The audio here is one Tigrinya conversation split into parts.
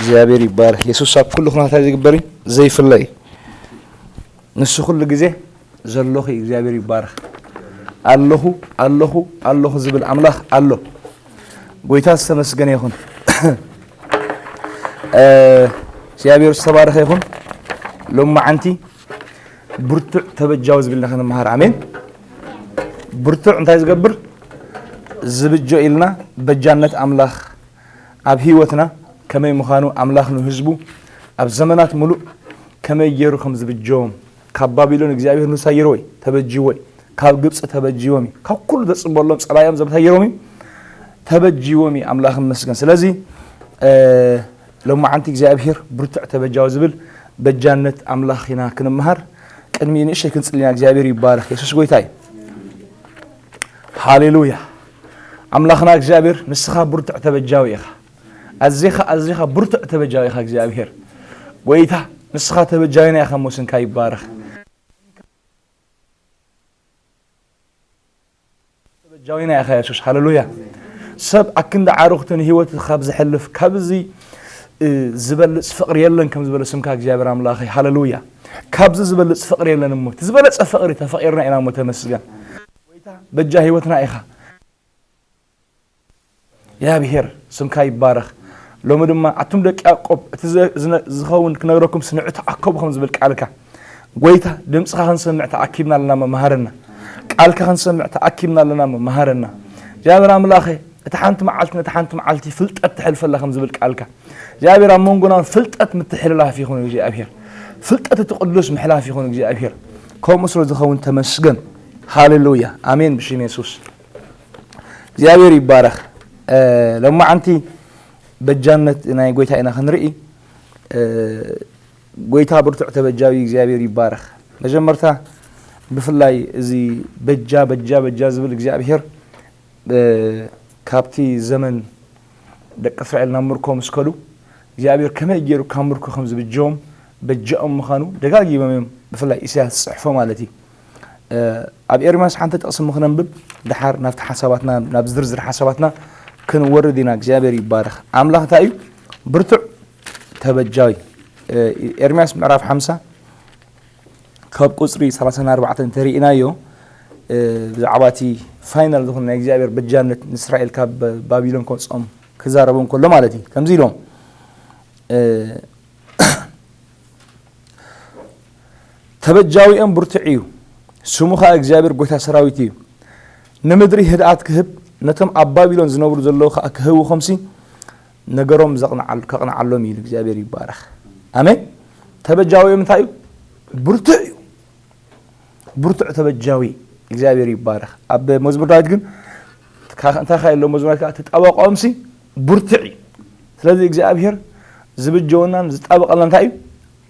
እግዚኣብሔር ይባረክ። የሱስ ኣብ ኩሉ ኩነታት ዝግበር እዩ፣ ዘይፍለ እዩ። ንሱ ኩሉ ግዜ ዘለኹ እዩ። እግዚኣብሔር ይባረክ። ኣለኹ፣ ኣለኹ፣ ኣለኹ ዝብል ኣምላኽ ኣሎ። ጎይታ ዝተመስገነ ይኹን። እ፣ እግዚኣብሔር ዝተባረኸ ይኹን። ሎማዓንቲ ብርቱዕ ተበጃዊ ዝብል ኢና ክንመሃር። ኣሜን። ብርቱዕ እንታይ ዝገብር? ዝብጆ ኢልና በጃነት ኣምላኽ ኣብ ህይወትና ከመይ ምዃኑ፣ ኣምላኽ ንህዝቡ ኣብ ዘመናት ምሉእ ከመይ ገይሩ ከም ዝብጀዎም፣ ካብ ባቢሎን እግዚኣብሔር ንሳይርዎ እዩ፣ ተበጅዎ እዩ። ካብ ግብፂ ተበጅዎም እዩ። ካብ ኩሉ ዘፅበሎም ፀላዮም ዘብታይሮም እዩ፣ ተበጅዎም እዩ። ኣምላኽ ይመስገን። ስለዚ፣ እ፣ ሎማዓንቲ እግዚኣብሔር ብርቱዕ ተበጃዊ ዝብል በጃነት ኣምላኽ ኢና ክንመሃር። ቅድሚ ንእሽተይ ክንጽሊ ኢና። እግዚኣብሔር ይባረኽ። የሱስ ጎይታ እዩ። ሃሌሉያ። ኣምላኽና እግዚኣብሔር፣ ንስኻ ብርቱዕ ተበጃዊ ኢኻ። ኣዚኻ፣ ኣዚኻ ብርቱዕ ተበጃዊ ኢኻ እግዚኣብሔር። ጎይታ፣ ንስኻ ተበጃዊና ኢኻ እሞ ስምካ ይባረኽ። ተበጃዊና ኢኻ የሱስ። ሃሌሉያ። ሰብ ኣክንዲ ዓሩኽቲ ንህይወት ካብ ዝሕልፍ፣ ካብዚ፣ እ፣ ዝበልጽ ፍቕሪ የለን ከም ዝበለ ስምካ እግዚኣብሔር ኣምላኸይ። ሃሌሉያ። ካብዚ ዝበልጽ ፍቕሪ የለን እሞ፣ እቲ ዝበለጸ ፍቕሪ ተፈቒርና ኢና እሞ ተመስገን። ጎይታ በጃ ህይወትና ኢኻ። እግዚኣብሔር ስምካ ይባረኽ። ሎሚ ድማ ኣቱም ደቂ ያዕቆብ፣ እቲ ዘ-፣ ዝነ-፣ ዝኸውን ክነግረኩም ስንዑ ተኣከቡ ከም ዝብል ቃልካ፣ ጎይታ ድምፅኻ ክንሰምዕ ተኣኪብና ኣለና እሞ መሃረና። ቃልካ ክንሰምዕ ተኣኪብና ኣለና እሞ መሃረና። እግዚኣብሔር ኣምላኸ፣ እታ ሓንቲ መዓልቲ ነታ ሓንቲ መዓልቲ ፍልጠት ትሕልፈላ ከም ዝብል ቃልካ፣ እግዚኣብሔር ኣብ መንጎና እውን ፍልጠት ምትሕልላፍ ይኹን እግዚኣብሔር። ፍልጠት እቲ ቅዱስ ምሕላፍ ይኹን እግዚኣብሔር። ከምኡ ስለ ዝኸውን ተመስገን። ሃሌሉያ። ኣሜን ብሽም የሱስ። እግዚኣብሔር ይባረኽ። እ፣ ሎማዓንቲ በጃነት ናይ ጎይታ ኢና ክንርኢ። እ፣ ጎይታ ብርቱዕ ተበጃዊ እግዚኣብሔር ይባረኽ። መጀመርታ ብፍላይ እዚ በጃ፣ በጃ፣ በጃ ዝብል እግዚኣብሔር፣ እ፣ ካብቲ ዘመን ደቂ እስራኤል ናብ ምርኮ ምስ ከዱ እግዚኣብሔር ከመይ ገይሩ ካብ ምርኮ ከም ዝብጀዎም በጃኦም ምዃኑ ደጋጊሞም እዮም ብፍላይ ኢሳያስ ዝጽሕፎ ማለት እዩ። እ፣ ኣብ ኤርምያስ ሓንቲ ጥቕሲ እሞ ክነንብብ፣ ድሓር ናብቲ ሓሳባትና፣ ናብ ዝርዝር ሓሳባትና ክንወርድ ኢና። እግዚኣብሔር ይባረኽ። ኣምላኽ እንታይ እዩ? ብርቱዕ ተበጃዊ። እ፣ ኤርምያስ ምዕራፍ ሓምሳ ካብ ቁጽሪ ሰላሳን ኣርባዕተን እንተሪእናዮ፣ እ፣ ብዛዕባ እቲ ፋይናል ዝኾነ ናይ እግዚኣብሔር በጃነት ንእስራኤል ካብ ባቢሎን ከውጽኦም ክዛረቦም ከሎ ማለት እዩ። ከምዚ ኢሎም፣ እ፣ ተበጃዊኦም ብርቱዕ እዩ፣ ስሙ ኸኣ እግዚኣብሔር ጐይታ ሰራዊት እዩ። ንምድሪ ህድኣት ክህብ፣ ነቶም ኣብ ባቢሎን ዝነብሩ ዘለዉ ኸኣ ክህውኾምሲ፣ ነገሮም ዘቕንዓል-፣ ከቕንዓሎም እዩ ኢሉ። እግዚኣብሔር ይባረኽ። ኣሜን። ተበጃዊኦም እንታይ እዩ? ብርቱዕ እዩ። ብርቱዕ ተበጃዊ። እግዚኣብሔር ይባረኽ። ኣብ መዝሙር ዳዊት ግን ካ-፣ እንታይ ኸ ኢሎ መዝሙር ዳዊት ከኣ? እቲ ጠበቃኦምሲ ብርቱዕ እዩ። ስለዚ እግዚኣብሔር ዝብጀወናን ዝጣበቐልና እንታይ እዩ?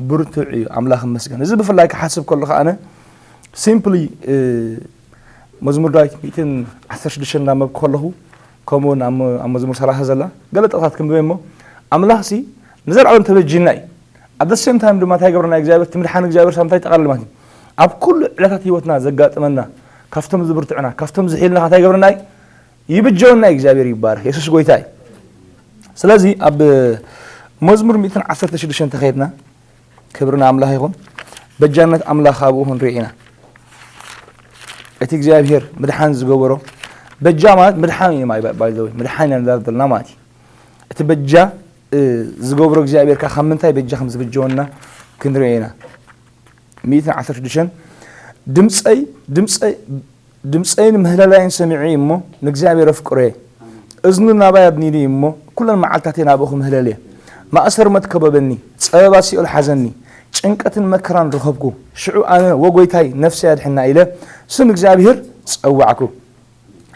ብርቱዕ እዩ። ኣምላኽ ይመስገን። እዚ ብፍላይ ክሓስብ ከለኹ ኣነ ሲምፕሊ፣ እ፣ መዝሙር ዳዊት ሚእትን ዓሰርተ ሽዱሽተን እናንበብኩ ከለኹ፣ ከምኡ እውን ኣብ መ-፣ ኣብ መዝሙር ሰላሳ ዘላ ገለ ጥቕሳት ክንብበ እሞ፣ ኣምላኽሲ ንዘለኣለም ተበጂና እዩ። ኣብ the same time ድማ እንታይ ይገብረና እግዚኣብሔር? እቲ ምድሓን እግዚኣብሔር ሳብ እንታይ ይጠቓልል ማለት እዩ? ኣብ ኩሉ ዕለታት ህይወትና ዘጋጥመና፣ ካብቶም ዝብርትዑና፣ ካብቶም ዝሒልና እንታይ ይገብረና እዩ? ይብጀወና እዩ። እግዚኣብሔር ይባረኽ። የሱስ ጎይታ እዩ። ስለዚ ኣብ መዝሙር ሚእትን ዓሰርተ ሽዱሽተን ተኸይድና፣ ክብሪ ንኣምላኽ ይኹን፣ በጃነት ኣምላኽ ኣብኡ ክንርኢ ኢና። እቲ እግዚኣብሔር ምድሓን ዝገበሮ፣ በጃ ማለት ምድሓን እዩ፣ ማይ-፣ by the way፣ ምድሓን ኢና ንዛረብ ዘለና ማለት እዩ። እቲ በጃ፣ እ፣ ዝገብሮ እግዚኣብሔር ከኣ ካብ ምንታይ በጃ ከም ዝብጀወና ክንርኢ ኢና። ሚእትን ዓሰርተ ሽዱሽተን፣ ድምፀይ፣ ድምፀይ፣ ድምፀይን ምህለላይን ሰሚዑ እዩ እሞ ንእግዚኣብሔር ኣፍቅሮ እየ። እዝኑ ናባይ ኣድኒኑ እዩ እሞ ኩለን መዓልታተይ ናብኡ ክምህለል እየ። ማእሰር ሞት ከበበኒ፣ ጸበባ ሲኦል ሓዘኒ፣ ጭንቀትን መከራን ረኸብኩ። ሽዑ ኣነ ወጎይታይ ነፍሰይ ኣድሕና ኢለ ስም እግዚኣብሔር ጸዋዕኩ።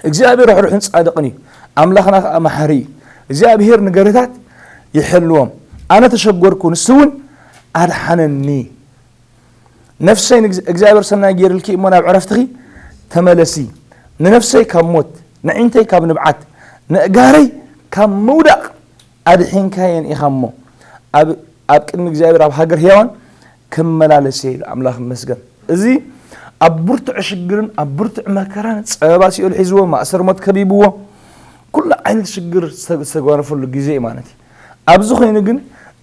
እግዚኣብሔር ርሕሩሕን ጻድቕን እዩ፣ ኣምላኽና ከኣ መሓሪ እዩ። እግዚኣብሔር ንገርህታት ይሕልዎም። ኣነ ተሸጎርኩ፣ ንሱ እውን ኣድሓነኒ። ነፍሰይ ንእግዝ-፣ እግዚኣብሔር ሰናይ ገይርልኪ እሞ ናብ ዕረፍትኺ ተመለሲ። ንነፍሰይ ካብ ሞት፣ ንዒንተይ ካብ ንብዓት፣ ንእጋረይ ካብ ምውዳቕ ኣድሒንካየን ኢኻ እሞ፣ ኣብ፣ ኣብ ቅድሚ እግዚኣብሔር ኣብ ሃገር ህያዋን ክመላለስ እየ ኢሉ። ኣምላኽ ይመስገን። እዚ ኣብ ብርቱዕ ሽግርን ኣብ ብርቱዕ መከራን ጸበባ ሲኦል ሒዝዎ፣ ማእሰር ሞት ከቢብዎ፣ ኩሉ ዓይነት ሽግር ዝተ-፣ ዝተጓነፈሉ ግዜ እዩ ማለት እዩ። ኣብዚ ኮይኑ ግን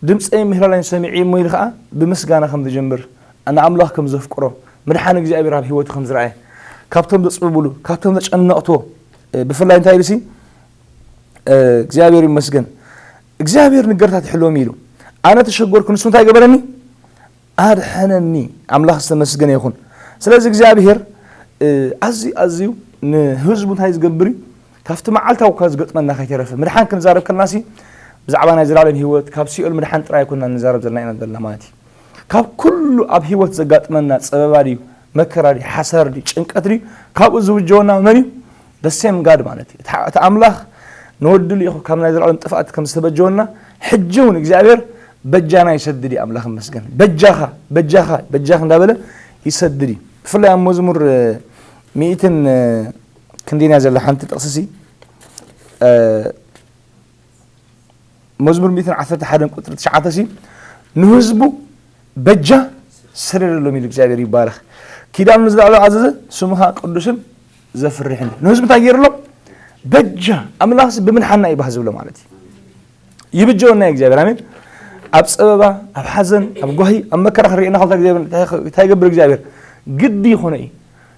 ድምፀይ ምህላላይን ሰሚዑ እሞ ኢሉ ከዓ ብምስጋና ከም ዝጀምር፣ ንኣምላኽ ከም ዘፍቅሮ፣ ምድሓን እግዚኣብሔር ኣብ ህይወቱ ከም ዝረኣየ፣ ካብቶም ዘፅብብሉ፣ ካብቶም ዘጨነቕትዎ፣ እ፣ ብፍላይ እንታይ ኢሉ ሲ፣ እ፣ እግዚኣብሔር ይመስገን፣ እግዚኣብሔር ንገርታት ይሕልዎም ኢሉ። ኣነ ተሸጎርኩ፣ ንሱ እንታይ ገበረኒ? ኣድሐነኒ። ኣምላኽ ዝተመስገነ ይኹን። ስለዚ እግዚኣብሔር፣ እ፣ ኣዝዩ፣ ኣዝዩ ንህዝቡ እንታይ ዝገብር እዩ? ካብቲ መዓልታዊ እኳ ዝገጥመና ከይተረፈ፣ ምድሓን ክንዛረብ ከለናሲ፣ ብዛዕባ ናይ ዘላለም ህይወት፣ ካብ ሲኦል ምድሓን ጥራይ ኣይኮንና ንዛረብ ዘለና ኢና ዘለና ማለት እዩ። ካብ ኩሉ ኣብ ህይወት ዘጋጥመና ጸበባ ድዩ፣ መከራ ድዩ፣ ሓሳር ድዩ፣ ጭንቀት ድዩ፣ ካብኡ ዝውጀወና መን እዩ? The same God ማለት እዩ። እቲ፣ እቲ ኣምላኽ ንወዲ ልኢኹ ካብ ናይ ዘላለም ጥፍኣት ከም ዝተበጀወና፣ ሕጂ እውን እግዚኣብሔር በጃና ይሰድድ እዩ። ኣምላኽ ይመስገን። በጃኻ፣ በጃኻ፣ በጃኽ እንዳበለ ይሰድድ እዩ። ብፍላይ ኣብ መዝሙር፣ እ፣ ሚእትን፣ እ፣ ክንደይና ዘላ ሓንቲ ጥቕስሲ፣ እ፣ መዝሙር ሚእትን ዓሰርተ ሓደን ቁጽሪ ትሽዓተ ሲ፣ ንህዝቡ በጃ ሰደደሎም ኢሉ እግዚኣብሔር ይባረኽ። ኪዳኑ ንዘለኣለም ኣዘዘ፣ ስሙ ኸኣ ቅዱስን ዘፍርሕን እዩ። ንህዝቡ እንታይ ገይርሎም? በጃ። ኣምላኽሲ ብምድሓና እዩ ባህ ዝብሎ ማለት እዩ። ይብጀወና እዩ እግዚኣብሔር። ኣሜን። ኣብ ጸበባ፣ ኣብ ሓዘን፣ ኣብ ጓሂ፣ ኣብ መከራ ክንርእየና ከሎ እንታይ እግዚኣብሔር፣ እንታይ ይገብር እግዚኣብሔር? ግዲ ይኾኖ እዩ።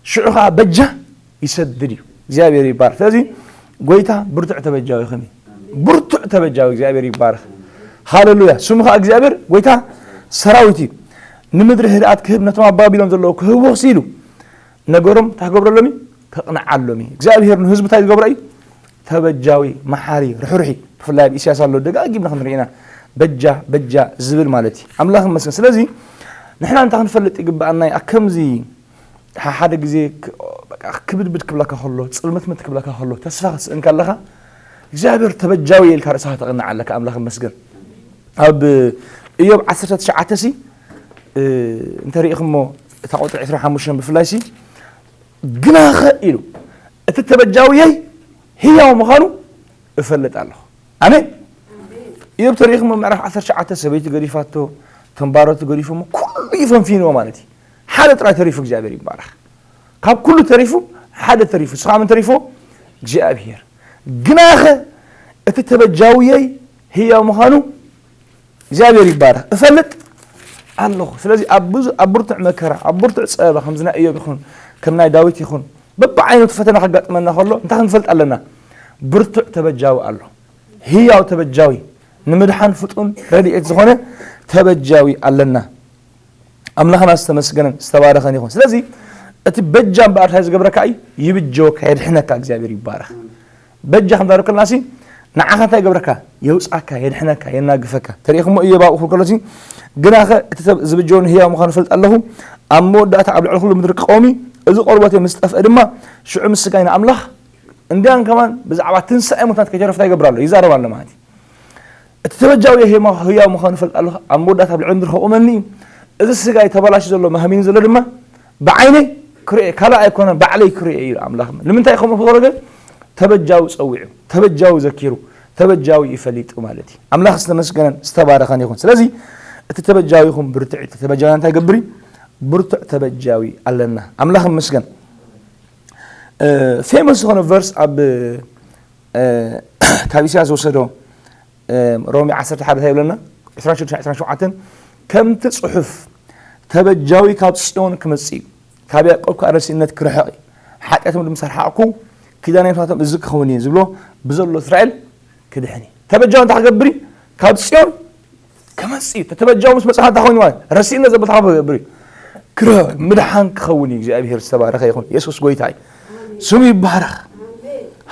ሽዑ ኸዓ በጃ ይሰድድ እዩ። እግዚኣብሔር ይባረኽ። ስለዚ ጎይታ ብርቱዕ ተበጃዊ ኸም እዩ። ብርቱዕ ተበጃዊ እግዚኣብሔር ይባረኽ። ሃሌሉያ። ስሙ ኸዓ እግዚኣብሔር ጎይታ ሰራዊት እዩ። ንምድሪ ህድኣት ክህብ ነቶም ኣብ ባቢሎን ዘለዉ ክህብዎ ክሲ ኢሉ ነገሮም እንታይ ክገብረሎም እዩ? ከቕንዓሎም እዩ። እግዚኣብሔር ንህዝቡ እንታይ ዝገብሮ እዩ? ተበጃዊ፣ መሓሪ፣ ርሕሩሒ። ብፍላይ ኣብ ኢሳያስ ኣሎ ደጋጊምና ክንርኢ ኢና። በጃ፣ በጃ ዝብል ማለት እዩ። ኣምላኽ ይመስገን። ስለዚ ንሕና እንታይ ክንፈልጥ ይግብኣና እዩ? ኣብ ከምዚ ሓ-፣ ሓደ ግዜ ክ-፣ በቃ ክብድብድ ክብለካ ከሎ፣ ጽልምትምት ክብለካ ከሎ፣ ተስፋ ክትስእን ከለኻ፣ እግዚኣብሔር ተበጃዊ ኢልካ ርእስኻ ተቕንዕ ኣለካ። ኣምላኽ ይመስገን። ኣብ እዮብ ዓሰርተ ትሽዓተ ሲ፣ እ፣ እንተሪኢኹሞ እታ ቁጽሪ ዕስራን ሓሙሽተን ብፍላይ ሲ፣ ግናኸ ኢሉ፣ እቲ ተበጃውየይ ህያው ምዃኑ እፈልጥ ኣለኹ። ኣሜን። እዮብ ተሪኢኹሞ ምዕራፍ ዓሰርተ ትሽዓተ ሰበይቲ ገዲፋቶ፣ ተንባረቱ ገዲፎሞ፣ ኩሉ እዩ ፈንፊንዎ ማለት እዩ። ሓደ ጥራይ ተሪፉ፣ እግዚኣብሔር ይባረኽ። ካብ ኩሉ ተሪፉ፣ ሓደ ተሪፉ። ንሱ ኸዓ መን ተሪፎ? እግዚኣብሔር። ግናኸ እቲ ተበጃውየይ ህያው ምዃኑ እግዚኣብሔር ይባረኽ። እፈልጥ ኣለኹ። ስለዚ ኣብ ብዙ-፣ ኣብ ብርቱዕ መከራ፣ ኣብ ብርቱዕ ጸበባ፣ ከምዚ ናይ እዮብ ይኹን፣ ከም ናይ ዳዊት ይኹን፣ በብዓይነቱ ፈተና ከጋጥመና ከሎ፣ እንታይ ክንፈልጥ ኣለና? ብርቱዕ ተበጃዊ ኣሎ። ህያው ተበጃዊ፣ ንምድሓን ፍጡን ረድኤት ዝኾነ ተበጃዊ ኣለና። ኣምላኽና ዝተመስገነን ዝተባረኸን ይኹን። ስለዚ እቲ በጃ እምበኣር እንታይ ዝገብረካ እዩ? ይብጀወካ፣ የድሕነካ። እግዚኣብሔር ይባረኽ። በጃ ከም ዛረብ ከለናሲ ንዓኻ እንታይ ይገብረካ? የውፅኣካ፣ የድሕነካ፣ የናግፈካ። ተሪኢኹሞ እዮብ ኣብኡ ክብል ከሎሲ፣ ግናኸ እቲ ሰብ ዝብጀወኒ ህያው ምዃኑ እፈልጥ ኣለኹ፣ ኣብ መወዳእታ ኣብ ልዕሊ ኩሉ ምድሪ ክቐውም እዩ። እዚ ቆርበተይ ምስ ጠፍአ ድማ ሽዑ ምስ ስጋይ ንኣምላኽ እንዲያን ከማን ብዛዕባ ትንሳኤ ሙታት ከይተረፉ እንታይ ይገብር ኣሎ? ይዛረብ ኣሎ ማለት እዩ። እቲ ተበጃዊ ህያው ህያው ምዃኑ እፈልጥ ኣለኹ፣ ኣብ መወዳእታ ኣብ ልዕሊ ምድሪ ከቑመኒ እዩ። እዚ ስጋይ ተበላሹ ዘሎ ማህሚኑ ዘሎ ድማ ብዓይነይ ክርእየ፣ ካልእ ኣይኮነን፣ ባዕለይ ክርእየ እዩ ኣምላኽ። ንምንታይ ከምኡ ክገብሮ ግን? ተበጃዊ ጸዊዑ፣ ተበጃዊ ዘኪሩ፣ ተበጃዊ እዩ ፈሊጡ ማለት እዩ። ኣምላኽ ዝተመስገነን ዝተባረኸን ይኹን። ስለዚ እቲ ተበጃዊ ይኹን ብርቱዕ፣ እቲ ተበጃዊ እንታይ ይገብር እዩ? ብርቱዕ ተበጃዊ ኣለና። ኣምላኽ ይመስገን። እ፣ ፌመስ ዝኾነ ቨርስ ኣብ፣ እ፣ ካብ ኢሳያስ ዝወሰዶ፣ እ፣ ሮሜ ዓሰርተ ሓደ እንታይ ይብለና? ዕስራን ሽዱሽተን ዕስራን ሸውዓተን፣ ከምቲ ጽሑፍ፣ "ተበጃዊ ካብ ጽዮን ክመጽእ እዩ፣ ካብ ያዕቆብ ከኣ ረሲእነት ክርሕቕ እዩ፣ ሓጢኣቶም ድማ ምስ ኣርሓቕኩ፣ ኪዳነይ ምሳቶም እዚ ክኸውን እዩ" ዝብሎ ብዘሎ እስራኤል ክድሕን እዩ። ተበጃዊ እንታይ ክገብር እዩ? ካብ ጽዮን ክመጽእ እዩ። ተተበጃዊ ምስ መጽእ እንታይ ክኸውን እዩ ማለት? ረሲእነት ዘበልካ ክገብር እዩ። ክረ-፣ ምድሓን ክኸውን እዩ። እግዚኣብሔር ዝተባረኸ ይኹን። የሱስ ጎይታ እዩ። ስሙ ይባረኽ።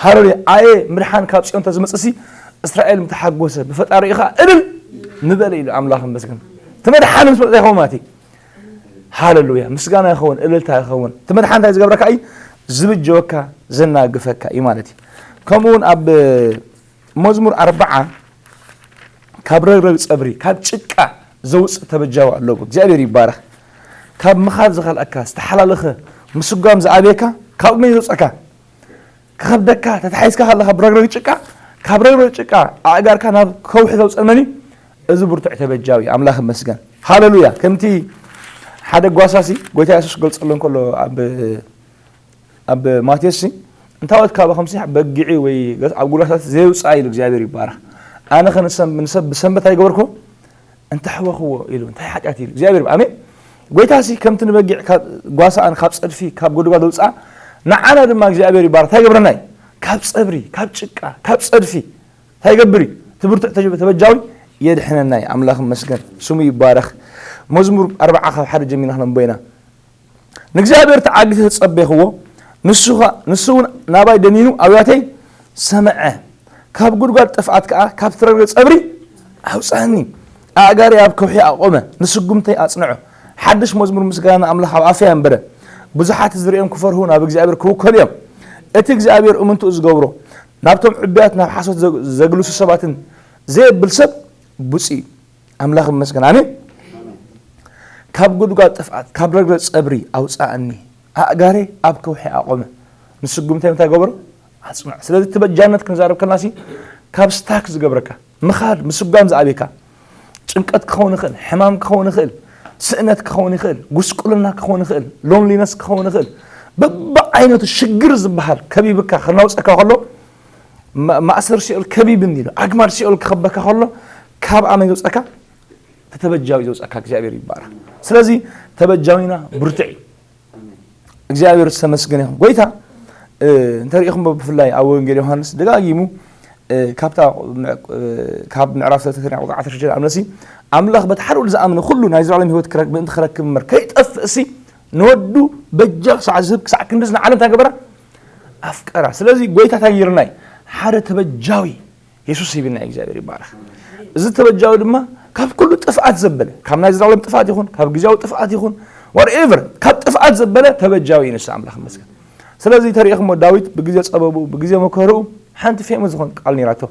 ሃሌሉያ። ኣየ ምድሓን ካብ ጽዮን ተዝመጽእሲ፣ እስራኤል ምተሓጎሰ፣ ብፈጣሪኡ ኸዓ እልል ምበለ ኢሉ። ኣምላኽ ይመስገን። እቲ መድሓኒ ምስ መጸ ይኸውን ማለት እዩ። ሃሌሉያ። ምስጋና ይኸውን፣ እልልታ ይኸውን። እቲ መድሓኒ እንታይ ዝገብረካ እዩ? ዝብጀወካ፣ ዘናግፈካ እዩ ማለት እዩ። ከምኡ እውን ኣብ መዝሙር ኣርብዓ፣ ካብ ረግረግ ጸብሪ፣ ካብ ጭቃ ዘውጽእ ተበጃዊ ኣለዎ። እግዚኣብሔር ይባረኽ። ካብ ምኻድ ዝኸልኣካ፣ ዝተሓላለኸ ምስጓም ዝኣብየካ፣ ካብ መን ዘውጽኣካ? ክኸብደካ፣ ተታሒዝካ ከለኻ ብረግረግ ጭቃ፣ ካብ ረግረግ ጭቃ ኣእጋርካ ናብ ከውሒ ዘውጽእ መን እዩ? እዚ ብርቱዕ ተበጃዊ፣ ኣምላኽ ይመስገን። ሃሌሉያ። ከምቲ ሓደ ጓሳሲ፣ ጎይታ የሱስ ክገልጸሉ እንከሎ፣ ኣብ ኣብ ማቴዎስ ሲ፣ "እንታወት ካባኹም ሲ በጊዑ ወይ ኣብ ጉድጓድ ዘይውፅኣ" ኢሉ እግዚኣብሔር ይባረኽ። ኣነ ኸ ንሰም-፣ ንሰብ ብሰንበት ኣይገበርኩ? እንተሕወኽዎ ኢሉ እንታይ ሓጢኣት ኢሉ እግዚኣብሔር ኣሜን። ጎይታ ሲ ከምቲ ንበጊዕ ካብ ጓሳኣን ካብ ጸድፊ ካብ ጎድጓድ ውፅኣ፣ ንዓና ድማ እግዚኣብሔር ይባረክ እንታይ ገብረና እዩ? ካብ ጸብሪ ካብ ጭቃ ካብ ጸድፊ እንታይ ይገብር እዩ? ትብርቱዕ ተበጃዊ የድሕነና እዩ። ኣምላኽ መስገን ስሙ ይባረኽ። መዝሙር ኣርባዓ ካብ ሓደ ጀሚርና ክነንቦ ኢና። ንእግዚኣብሔር ተዓጊሰ ተጸበይኽዎ፣ ንሱ ኸ-፣ ንሱ እውን ናባይ ደኒኑ ኣውያተይ ሰምዐ። ካብ ጉድጓድ ጥፍኣት ከኣ ካብ ትረግረግ ጸብሪ ኣውጽኣኒ። ኣእጋረይ ኣብ ከውሒ ኣቆመ፣ ንስጉምተይ ኣጽንዖ። ሓድሽ መዝሙር ምስጋና ንኣምላኽ ኣብ ኣፈይ ኣንበረ። ብዙሓት ዝርእዮም ክፈርሁ ናብ እግዚኣብሔር ክውከሉ እዮም። እቲ እግዚኣብሔር እምንትኡ ዝገብሮ፣ ናብቶም ዕቡያት ናብ ሓሶት ዘ-፣ ዘግልሱ ሰባትን ዘየብል ሰብ ብፁዕ እዩ። ኣምላኽ ይመስገን። ኣሜን። ካብ ጉድጓድ ጥፍኣት፣ ካብ ረግረግ ጸብሪ ኣውጽኣኒ። ኣእጋረይ ኣብ ከውሒ ኣቆመ። ንስጉምተይ እንታይ ገበሮ? ኣጽንዖ። ስለዚ እቲ በጃነት ክንዛረብ ከለናሲ ካብ ስታክ ዝገብረካ፣ ምኻድ፣ ምስጓም ዝኣብየካ፣ ጭንቀት ክኸውን ይኽእል፣ ሕማም ክኸውን ይኽእል፣ ስእነት ክኸውን ይኽእል፣ ጉስቁልና ክኸውን ይኽእል፣ ሎንሊነስ ክኸውን ይኽእል፣ በብዓይነቱ ሽግር ዝበሃል ከቢብካ ክናውጸካ ከሎ፣ ማ-፣ ማእሰር ሲኦል ከቢብኒ ኢሉ፣ ኣግማድ ሲኦል ክኸበካ ከሎ፣ ካብ ኣመን ዘውጸካ? ተተበጃዊ ዘውጸካ እግዚኣብሔር ይባረክ። ስለዚ ተበጃዊና ብርቱዕ እዩ። እግዚኣብሔር ዝተመስገነ ይኹን። ጎይታ፣ እ፣ እንተሪኢኹም ብፍላይ ኣብ ወንጌል ዮሃንስ ደጋጊሙ፣ እ፣ ካብታ ምዕ-፣ እ፣ ካብ ምዕራፍ ሰለስተ ቁጽሪ ዓሰርተ ሽዱሽተ ኣምነሲ፣ ኣምላኽ በቲ ሓደ ወዱ ዝኣምነ ኩሉ ናይ ዘላለም ህይወት ክረክ-፣ ምእንቲ ክረክብ እምበር ከይጠፍእሲ ንወዱ በጃ ክሳዕ ዝህብ ክሳዕ ክንድዚ ንዓለም እንታይ ገበራ? ኣፍቀራ። ስለዚ ጎይታ እንታይ ገይሩና እዩ? ሓደ ተበጃዊ የሱስ ሂብና እዩ። እግዚኣብሔር ይባረክ። እዚ ተበጃዊ ድማ ካብ ኩሉ ጥፍኣት ዘበለ፣ ካብ ናይ ዘላለም ጥፍኣት ይኹን፣ ካብ ግዜያዊ ጥፍኣት ይኹን፣ ዋትኤቨር፣ ካብ ጥፍኣት ዘበለ ተበጃዊ እዩ ንሱ። ኣምላኽ ይመስገን። ስለዚ ተሪኢኹሞ ዳዊት ብግዜ ጸበቡ፣ ብግዜ መከርኡ ሓንቲ ፌመስ ዝኾን ቃል ነይራቶ።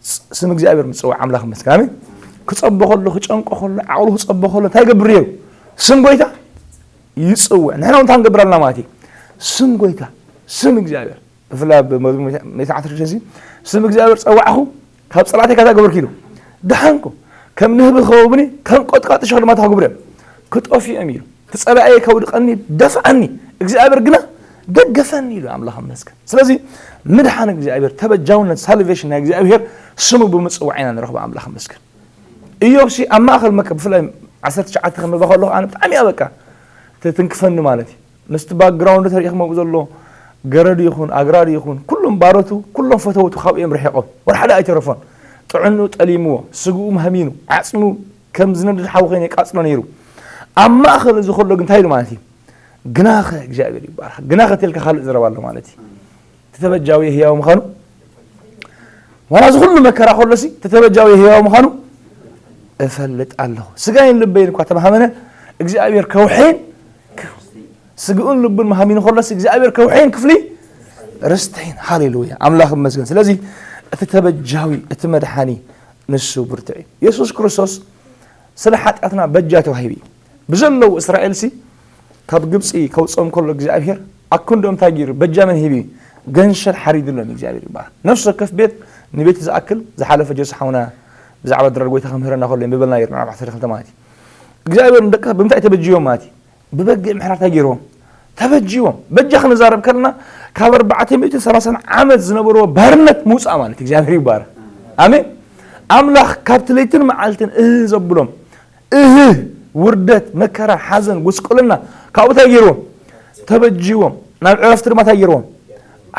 ስ-፣ ስም እግዚኣብሔር ምጽዋዕ ኣምላኽ ይመስገን። ኣሜን። ክጸቦ ከሎ፣ ክጨንቆ ከሎ፣ ዓቕሉ ክጸቦ ከሎ እንታይ ይገብር ነይሩ? ስም ጎይታ ይጽውዕ። ንሕና እውን እንታይ ንገብር ኣለና ማለት እዩ? ስም ጎይታ፣ ስም እግዚኣብሔር። ብፍላይ ኣብ መዝሙር ሚእቲ ዓሰርተ ሽዱሽተ፣ ስም እግዚኣብሔር ጸዋዕኹ፣ ካብ ጸላእተይ ካታ ገበርኩ ኢሉ። ደሓንኩ፣ ከም ንህቢ ክኸበቡኒ፣ ከም ቆጥቃጥ እሾኽ ድማ እንታይ ክገብሩ እዮም? ክጠፍኡ እዮም ኢሉ። እቲ ጸላእየ ከውድቐኒ ደፍኣኒ፣ እግዚኣብሔር ግና ደገፈኒ ኢሉ ኣምላኽ ይመስገን። ስለዚ ምድሓን እግዚኣብሔር፣ ተበጃውነት፣ ሳልቬሽን ናይ እግዚኣብሔር ስሙ ብምጽዋዕ ኢና ንረኽቦ። ኣምላኽ ይመስገን። ኢዮብሲ ኣብ ማእከል መከ-፣ ብፍላይ ዓሰርተ ትሽዓተ ከንብባ ከለኹ ኣነ ብጣዕሚ እያ በቃ ትትንክፈኒ ማለት እዩ። ምስቲ ባክግራውንድ ተሪእኹሞ ብዘሎ ገረድ ይኹን ኣግራድ ይኹን ኩሎም ባሮቱ፣ ኩሎም ፈተውቱ ካብኡ እዮም ርሒቖም። ወላ ሓደ ኣይተረፎን። ጥዕንኡ ጠሊምዎ፣ ስግኡ ሃሚኑ፣ ዓጽሙ ከም ዝነድድ ሓዊ ኮይኑ የቃጽሎ ነይሩ። ኣብ ማእከል እዚ ከሎ ግን እንታይ ኢሉ ማለት እዩ? ግናኸ እግዚኣብሔር ይባረኽ። ግናኸ ተልካ ካልእ ዘረባ ኣሎ ማለት እዩ። እቲ ተበጃዊ ህያው ምዃኑ፣ ዋላ እዚ ኩሉ መከራ ከሎሲ፣ እቲ ተበጃዊ ህያው ምዃኑ እፈልጥ ኣለኹ። ስጋይን ልበይን እኳ ተማሃመነ፣ እግዚኣብሔር ከውሕይን፣ ስግኡን ልቡን መሃሚኑ ከሎሲ፣ እግዚኣብሔር ከውሕይን ክፍሊ ርስተይን። ሃሌሉያ፣ ኣምላኽ ይመስገን። ስለዚ እቲ ተበጃዊ፣ እቲ መድሓኒ ንሱ ብርቱዕ እዩ። የሱስ ክርስቶስ ስለ ሓጢኣትና በጃ ተዋሂቡ እዩ። ብዘለዉ እስራኤልሲ ካብ ግብጺ ከውጽኦም ከሎ እግዚኣብሔር ኣክንዶም እንታይ ገይሩ? በጃ መን ሂቡ? ገንሸል ሓሪድሎም እግዚኣብሔር ይባረክ። ነፍሲ ወከፍ ቤት ንቤቱ ዝኣክል ዝሓለፈ ጀሱ ሓውና ብዛዕባ ድራር ጎይታ ከምህረና ከሎ የንብበልና ነይሩ፣ ምዕራፍ ዓሰርተ ክልተ ማለት እዩ። እግዚኣብሔር ንደቂ ብምንታይ ተበጅዮም ማለት እዩ? ብበግዕ ምሕረት እንታይ ገይርዎም? ተበጅዎም። በጃ ክንዛረብ ከለና ካብ ኣርባዕተ ሚእትን ሰላሳን ዓመት ዝነበርዎ ባርነት ምውጻእ ማለት እዩ። እግዚኣብሔር ይባረክ። ኣሜን። ኣምላኽ ካብቲ ለይትን መዓልትን እህ ዘብሎም እህ፣ ውርደት፣ መከራ፣ ሓዘን፣ ጉስቁልና፣ ካብኡ እንታይ ገይርዎም? ተበጅዎም። ናብ ዕረፍቲ ድማ እንታይ ገይርዎም?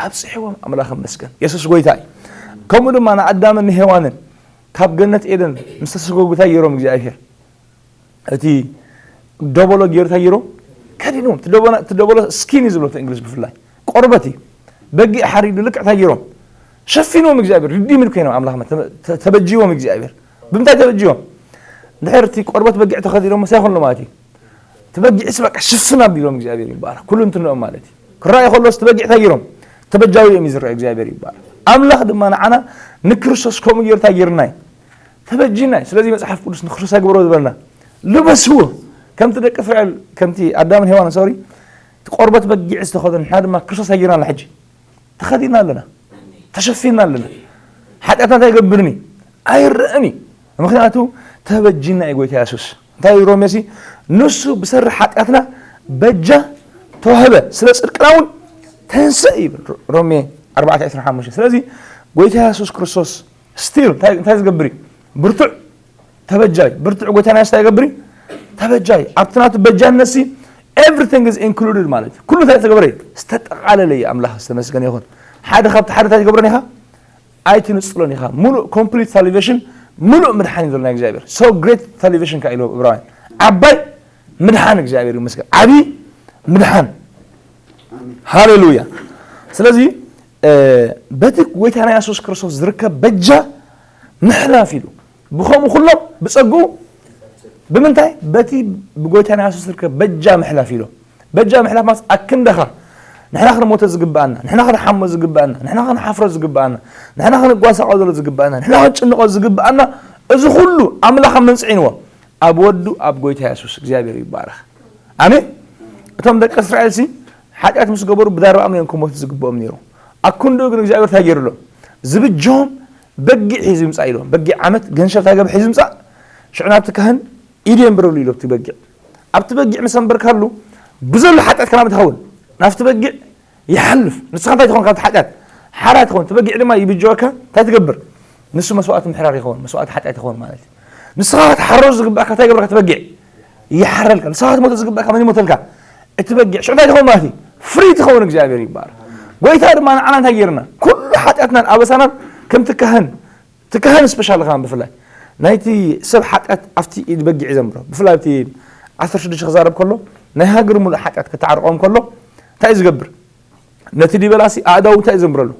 ኣብጽሕዎም። ኣምላኽ ይመስገን። የሱስ ጎይታ እዩ። ከምኡ ድማ ንኣዳምን ንሄዋንን ካብ ገነት ኤደን ምስ ተሰጎጉ እንታይ ገይሮም እግዚኣብሔር? እቲ ደበሎ ገይሩ እንታይ ገይሮም? ከዲንዎም። እቲ ደበና-፣ እቲ ደበሎ ስኪን እዩ ዝብሎ እቲ እንግሊዝ ብፍላይ። ቆርበት እዩ። በጊዕ ሓሪዱ ልክዕ እንታይ ገይሮም? ሸፊንዎም እግዚኣብሔር። ሪዲምድ ኮይኖም ኣምላኽ መ-፣ ተ-፣ ተ-፣ ተበጅዎም እግዚኣብሔር። ብምንታይ ተበጅዎም? እንድሕር እቲ ቆርበት በጊዕ ተኸዲኖም ምሳይ ይኾንሉ ማለት እዩ። እቲ በጊዕስ በቃ ሽፍን ኣቢሎም እግዚኣብሔር ይባረክ። ኩሉ እንትንኦም ማለት እዩ። ክረኣዩ ከሎስ እቲ በጊዕ እንታይ ገይሮም? ተበጃዊ እዮም እዩ ዝረኣዩ እግዚኣብሔር ይባረክ። ኣምላኽ ድማ ንዓና ንክርስቶስ ከምኡ ገይሩ እንታይ ገይርና እዩ? ተበጂና እዩ። ስለዚ መጽሓፍ ቅዱስ ንክርስቶስ ኣይግበሮ ዝበለና። ልበስዎ። ከምቲ ደቂ እስራኤል፣ ከምቲ ኣዳምን ሄዋንን ሶሪ፣ እቲ ቆርበት በጊዕ ዝተኸደኑ፣ ንሕና ድማ ክርስቶስ ኣይገይርና ኣለና ሕጂ። ተኸዲና ኣለና። ተሸፊና ኣለና። ሓጢኣትና እንታይ ይገብርኒ? ኣይረእን እዩ። ምኽንያቱ ተበጂና እዩ ጎይታ የሱስ። እንታይ እዩ ሮሜ ሲ? ንሱ ብሰሪ ሓጢኣትና በጃ ተዋህበ፣ ስለ ጽድቅና እውን ተንስእ ይብል ሮሜ ኣርባዕተ ዕስራን ሓሙሽተን። ስለዚ ጎይታ የሱስ ክርስቶስ ስቲል እንታይ፣ እንታይ ዝገብር እዩ? ብርቱዕ ተበጃይ ብርቱዕ ጎይታና ስታ ይገብር እዩ። ተበጃይ ኣብቲ ናቱ በጃነት ሲ everything is included ማለት እዩ። ኩሉ እንታይ ተገብረ እዩ? ዝተጠቓለለ እዩ። ኣምላኽ ዝተመስገነ ይኹን። ሓደ ካብቲ ሓደ እንታይ ትገብረን ኢኻ? ኣይትንጽሎን ኢኻ። ሙሉእ complete salvation፣ ሙሉእ ምድሓን እዩ ዘሎ ናይ እግዚኣብሔር። So great salvation ከ ኢሉ ዕብራውያን። ዓባይ ምድሓን እግዚኣብሔር ይመስገን። ዓቢ ምድሓን። ሃሌሉያ። ስለዚ በቲ ጎይታና የሱስ ክርስቶስ ዝርከብ በጃ ምሕላፍ ኢሉ ብኸምኡ ኩሎም ብጸግኡ ብምንታይ በቲ ብጎይታና የሱስ ዝርከብ በጃ ምሕላፍ ኢሉ። በጃ ምሕላፍ ማለት ኣክንደኻ ንሕና ክንሞተ ዝግብኣና፣ ንሕና ክንሓሞ ዝግብኣና፣ ንሕና ክንሓፍሮ ዝግብኣና፣ ንሕና ክንጓሳቆ ዘሎ ዝግብኣና፣ ንሕና ክንጭንቆ ዝግብኣና፣ እዚ ኩሉ ኣምላኽ መንጽዒንዎ ኣብ ወዱ ኣብ ጎይታ የሱስ እግዚኣብሔር ይባረኽ። ኣሜን። እቶም ደቂ እስራኤል ሲ ሓጢኣት ምስ ገበሩ ብዳርባኦም እዮም ክሞቱ ዝግብኦም ነይሩ። ኣክንድኡ ግን እግዚኣብሔር እንታይ ገይሩሎም? ዝብጆም በጊዕ ሒዙ ይምጻእ ኢሎም። በጊዕ ዓመት ገንሸል እንታይ ገብ ሒዙ ይምጻእ? ሽዑ ናብቲ ካህን ኢድ የንብረሉ ኢሎ ኣብቲ በጊዕ። ኣብቲ በጊዕ ምስ ኣንበርካሉ ብዘሎ ሓጢኣት ከናብ ትኸውን ናብቲ በጊዕ ይሓልፍ። ንስኻ እንታይ ትኸውን ካብቲ ሓጢኣት ሓራ ትኸውን። እቲ በጊዕ ድማ ይብጀወካ። እንታይ ትገብር? ንሱ መስዋእቲ ምሕራር ይኸውን፣ መስዋእቲ ሓጢኣት ይኸውን ማለት እዩ። ንስኻ ክትሓሮ ዝግባእካ እንታይ ገብረካ? እቲ በጊዕ ይሓረልካ። ንስኻ ክትሞተ ዝግባእካ መን ይሞተልካ? እቲ በጊዕ። ሽዑ እንታይ ትኸውን ማለት እዩ? ፍሪ ትኸውን። እግዚኣብሔር ይባረክ። ጎይታ ድማ ንዓና እንታይ ገይርና? ኩሉ ሓጢኣትናን ኣበሳናን ከምቲ ካህን፣ እቲ ካህን ስፔሻል ካህን ብፍላይ ናይቲ ሰብ ሓጢኣት ኣብቲ ኢድ በጊዕ ዘንብሮ። ብፍላይ ኣብቲ ዓሰርተ ሽዱሽተ ክዛረብ ከሎ ናይ ሃገር ሙሉእ ሓጢኣት ከተዓርቆም ከሎ እንታይ እዩ ዝገብር? ነቲ ዲበላሲ ኣእዳው እንታይ እዩ ዘንብረሉ?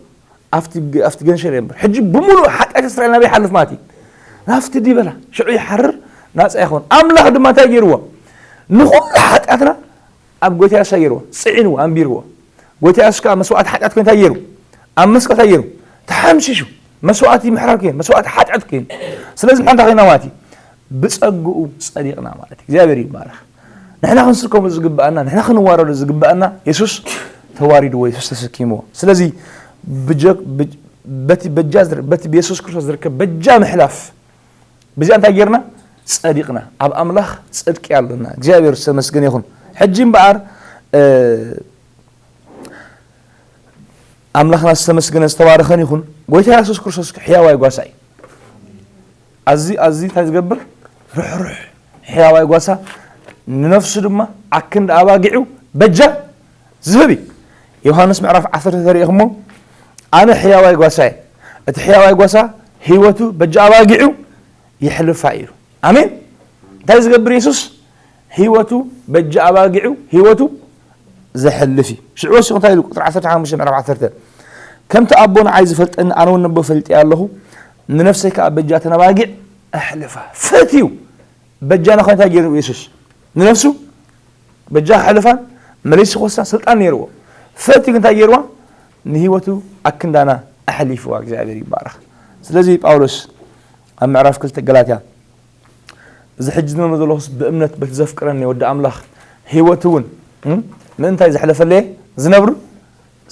ኣብቲ ግ-፣ ኣብቲ ገንሸል የንብር። ሕጂ ብምሉእ ሓጢኣት እስራኤል ናበይ ይሓልፍ ማለት እዩ? ናብቲ ዲበላ። ሽዑ ይሓርር፣ ናጻ ይኸውን። ኣምላኽ ድማ እንታይ ገይርዎ? ንኹሉ ሓጢኣትና ኣብ ጎይታ የሱስ ገይርዎ፣ ጽዒንዎ፣ ኣንቢርዎ። ጎይታ የሱስ ከኣ መስዋእቲ ሓጢኣት ኮይኑ እንታይ ገይሩ? ኣብ መስቀል እንታይ ገይሩ? ተሓምሺሹ። መስዋእቲ ምሕራር ኮይኑ፣ መስዋእቲ ሓጢኣት ኮይኑ። ስለዚ ንሕና እንታይ ኮይና ማለት እዩ? ብጸግኡ ጸዲቕና ማለት እዩ። እግዚኣብሔር ይባረኽ። ንሕና ክንስከሞ ዝግብኣና፣ ንሕና ክንዋረዶ ዝግብኣና የሱስ ተዋሪድዎ፣ የሱስ ተሰኪምዎ። ስለዚ ብጀ-፣ ብጅ-፣ በቲ በጃ ዝር-፣ በቲ ብየሱስ ክርስቶስ ዝርከብ በጃ ምሕላፍ፣ ብዚኣ እንታይ ጌርና? ጸዲቕና። ኣብ ኣምላኽ ጽድቂ ኣሎና። እግዚኣብሔር ዝተመስገነ ይኹን። ሕጂ እምበኣር፣ እ፣ ኣምላኽና ዝተመስገነ ዝተባረኸን ይኹን። ጎይታ የሱስ ክርስቶስ ሕያዋይ ጓሳ እዩ። ኣዚ፣ ኣዚ እንታይ ዝገብር? ርሕሩሕ ሕያዋይ ጓሳ፣ ንነፍሱ ድማ ኣክንዲ ኣባጊዑ በጃ ዝህብ እዩ። ዮሃንስ ምዕራፍ ዓሰርተ ተሪእኹሞ፣ ኣነ ሕያዋይ ጓሳ እየ። እቲ ሕያዋይ ጓሳ ህይወቱ በጃ ኣባጊዑ የሕልፋ እዩ። ኣሜን። እንታይ ዝገብር የሱስ? ህይወቱ በጃ ኣባጊዑ ህይወቱ ዘሕልፍ እዩ። ሽዑ ወሲኹ እንታይ ኢሉ? ቁጽሪ ዓሰርተ ሓሙሽተ ምዕራፍ ዓሰርተ፣ "ከምቲ ኣቦ ንዓይ ዝፈልጠኒ ኣነ እውን ነቦ ፈልጢ ኣለኹ፣ ንነፍሰይ ከኣ በጃ ተን ኣባጊዕ ኣሕልፋ." ፈትዩ በጃና ኾይኑ እንታይ ገይሩ የሱስ? ንነፍሱ በጃ ክሕልፋን መሊሱ ክወስዳን ስልጣን ነይርዎ። ፈትዩ ግን እንታይ ገይርዋ? ንህይወቱ ኣክንዳና ኣሕሊፍዋ። እግዚኣብሔር ይባረኽ። ስለዚ ጳውሎስ ኣብ ምዕራፍ ክልተ ገላትያ፣ "እዚ ሕጂ ዝነብሮ ዘለኹስ ብእምነት በቲ ዘፍቅረኒ ወዲ ኣምላኽ ህይወቱ እውን፣ እም፣ ምእንታይ ዘሕለፈለየ ዝነብሩ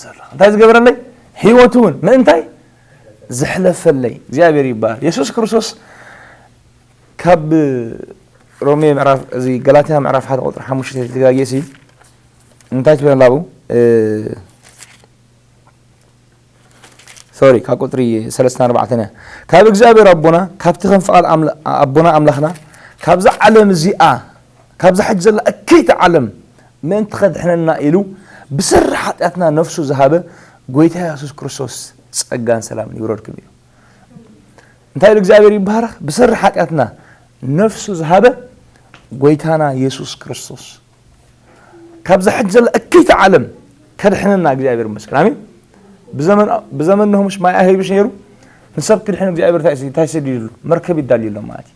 ዘሎ?" እንታይ ዝገበረለይ? ህይወቱ እውን ምእንታይ ዘሕለፈለይ። እግዚኣብሔር ይባረኽ። የሱስ ክርስቶስ ካብ ሮሜ ምዕራፍ፣ እዚ ገላትያ ምዕራፍ ሓደ ቁጽሪ ሓሙሽተ ተጋግየሲ እንታይ ትብል ኣላ ኣብኡ? እ፣ ሶሪ፣ ካብ ቁጽሪ ሰለስተ ኣርባዕተ እያ። "ካብ እግዚኣብሔር ኣቦና፣ ካብቲ ከም ፍቓድ ኣምላ-፣ ኣቦና ኣምላኽና፣ ካብዛ ዓለም እዚኣ፣ ካብዛ ሕጂ ዘላ እከይቲ ዓለም ምእንቲ ኸድሕነና ኢሉ ብስሪ ሓጢኣትና ነፍሱ ዝሃበ ጎይታ የሱስ ክርስቶስ ጸጋን ሰላምን ይውረድኩም" ኢሉ። እንታይ ኢሉ እግዚኣብሔር ይባረኽ? ብሰሪ ሓጢኣትና ነፍሱ ዝሃበ ጎይታና የሱስ ክርስቶስ ካብዛ ሕጂ ዘላ እከይቲ ዓለም ከድሕነና እግዚኣብሔር ይመስገን። ኣሜን። ብዘመን፣ ብዘመን ኖህ ምሽ ማይ ኣይህብሽ ነይሩ? ንሰብ ክድሕን እግዚኣብሔር እንታይ፣ እንታይ ሰዲድሉ? መርከብ ይዳልዩሎም ማለት እዩ።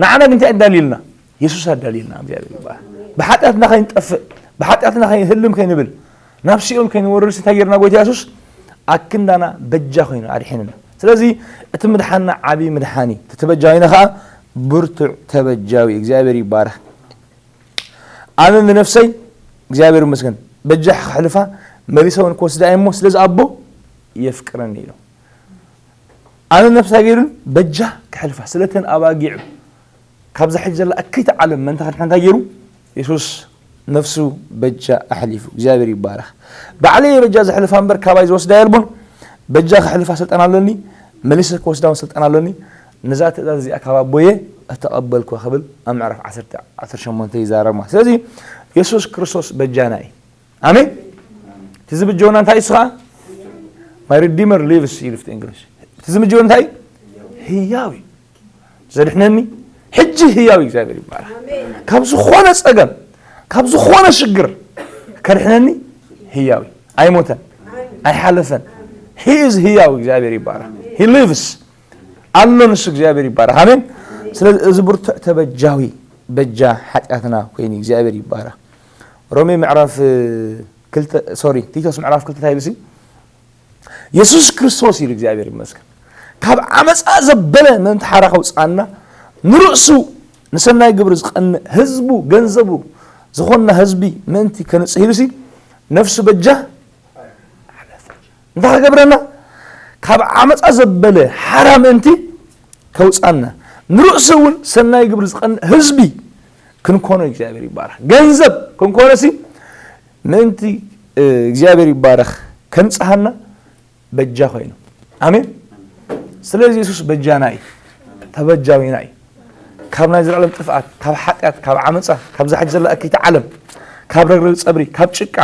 ንዓና ግን እንታይ ኣዳልዩልና? የሱስ ኣዳልዩልና። እግዚኣብሔር ይባረኽ። ብሓጢኣትና ከይንጠፍእ፣ ብሓጢኣትና ከይንህልም ከይንብል፣ ናብ ሲኦል ከይንወርድስ እንታይ ጌርና? ጎይታ የሱስ ኣክንዳና በጃ ኮይኑ ኣድሒንና። ስለዚ እቲ ምድሓንና ዓብዪ ምድሓን እዩ። እቲ ተበጃዊና ኸዓ ብርቱዕ ተበጃዊ እዩ። እግዚኣብሔር ይባረኽ። ኣነ ንነፍሰይ እግዚኣብሔር ይመስገን በጃ ክሕልፋ መሊሰ እውን ክወስዳ እየ እሞ፣ ስለዚ ኣቦ የፍቅረኒ ኢሉ። ኣነ ነፍሳ ገይሩን በጃ ክሕልፋ ስለተን ኣባጊዑ ካብዛ ሕጂ ዘላ እከይቲ ዓለም መን ተኸድሐ እንታይ ገይሩ? የሱስ ነፍሱ በጃ ኣሕሊፉ። እግዚኣብሔር ይባረኽ። ባዕለይ በጃ ዘሕልፋ እምበር ካባይ ዝወስዳ የልቦን። በጃ ከሕልፋ ስልጣን ኣለኒ፣ መሊሰ ክወስዳ እውን ስልጣን ኣለኒ። ነዛ ትእዛዝ እዚኣ ካብ ኣቦየ እተቐበልኩ ክብል ኣብ ምዕራፍ ዓሰርተ፣ ዓሰርተ ሸሞንተ ይዛረብ ማለት። ስለዚ የሱስ ክርስቶስ በጃና እዩ። ኣሜን። እቲ ዝብጀወና እንታይ እሱ ኸዓ? My redeemer lives ይብል ፍቲ እንግሊሽ። እቲ ዝብጀወና እንታይ እዩ? ህያው እዩ። ዘድሕነኒ ሕጂ ህያው እዩ። እግዚኣብሔር ይባረኽ። ካብ ዝኾነ ጸገም፣ ካብ ዝኾነ ሽግር ከድሕነኒ ህያው እዩ። ኣይሞተን፣ ኣይሓለፈን። He is ህያው። እግዚኣብሔር ይባረኽ። He lives ኣሎ ንሱ። እግዚኣብሔር ይባረኽ። ኣሜን። ስለዚ እዚ ብርቱዕ ተበጃዊ በጃ ሓጢኣትና ኮይኑ እግዚኣብሔር ይባረኽ። ሮሜ ምዕራፍ ክልተ፣ ሶሪ፣ ቲቶስ ምዕራፍ ክልተ እንታይ ይብል ሲ? የሱስ ክርስቶስ ኢሉ እግዚኣብሔር ይመስገን። ካብ ዓመፃ ዘበለ ምእንቲ ሓራ ከውፅኣና ንርእሱ ንሰናይ ግብሪ ዝቐንእ ህዝቡ ገንዘቡ ዝኾንና ህዝቢ ምእንቲ ከንፅህ ኢሉ ሲ ነፍሱ በጃ ሓለፈ። እንታይ ክገብረና? ካብ ዓመፃ ዘበለ ሓራ ምእንቲ ከውፅኣና ንርእሱ እውን ሰናይ ግብሪ ዝቐንእ ህዝቢ ክንኮኖ እግዚኣብሔር ይባረኽ። ገንዘብ ክንኮኖ ሲ ምእንቲ እግዚኣብሔር ይባረኽ ከንፅሃና በጃ ኮይኑ። ኣሜን። ስለዚ የሱስ በጃና እዩ፣ ተበጃዊና እዩ። ካብ ናይ ዘላለም ጥፍኣት፣ ካብ ሓጢኣት፣ ካብ ዓመፃ፣ ካብ ዛሕጅ ዘላ እክይቲ ዓለም፣ ካብ ረግረግ ፀብሪ፣ ካብ ጭቃ፣